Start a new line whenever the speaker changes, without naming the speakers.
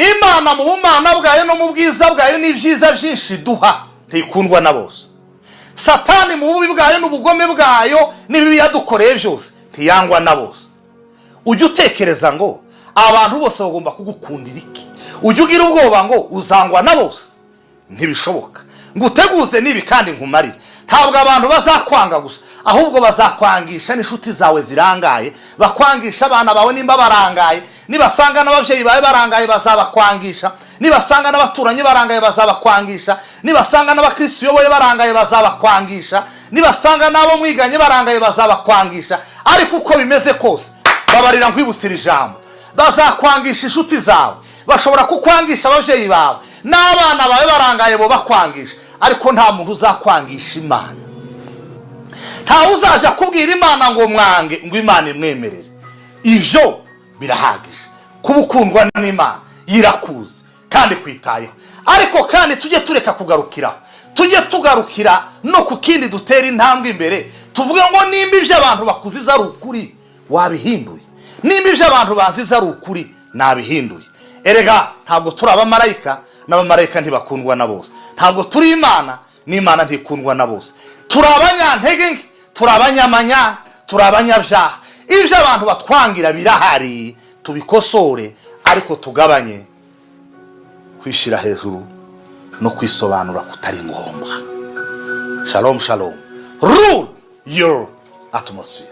Imana mu bumana bwayo no mu bwiza bwayo n'ibyiza byinshi duha ntikundwa na bose. Satani mu bubi bwayo n'ubugome bwayo n'ibibi yadukoreye byose ntiyangwa na bose. Ujya utekereza ngo abantu bose bagomba kugukundira iki? Ujya ugira ubwoba ngo uzangwa na bose? Ntibishoboka. Ngo uteguze n'ibi kandi nkumarire, ntabwo abantu bazakwanga gusa, ahubwo bazakwangisha n'inshuti zawe zirangaye, bakwangisha abana bawe nimba barangaye. Nibasanga n'ababyeyi bawe barangaye, bazabakwangisha. Nibasanga n'abaturanyi barangaye, bazabakwangisha. Nibasanga n'abakristo uyoboye barangaye, bazabakwangisha. Nibasanga n'abo mwiganye barangaye, bazabakwangisha. Ariko uko bimeze kose, babarira nkwibutsa ijambo: bazakwangisha inshuti zawe, bashobora kukwangisha ababyeyi bawe n'abana bawe barangaye, bo bakwangisha, ariko nta muntu uzakwangisha Imana. Ntawe uzaja kubwira Imana ngo mwange, ngo Imana imwemerere. Ibyo birahagije kuba ukundwa n'Imana, yirakuzi kandi kwitayeho. Ariko kandi tujye tureka kugarukiraho, tujye tugarukira no ku kindi, dutera intambwe imbere, tuvuge ngo nimba ibyo abantu bakuziza ari ukuri, wabihinduye? Nimba ibyo abantu baziza ari ukuri, nabihinduye? Erega ntabwo turi abamarayika, n'abamarayika ntibakundwa na bose. Ntabwo turi Imana, n'Imana ntikundwa na bose. Turi abanyantege nke, turi abanyamanyanga, turi abanyabyaha. Ibyo abantu batwangira birahari, tubikosore, ariko tugabanye kwishyira hejuru no kwisobanura kutari ngombwa. Shalom, shalom. Rule your atmosphere.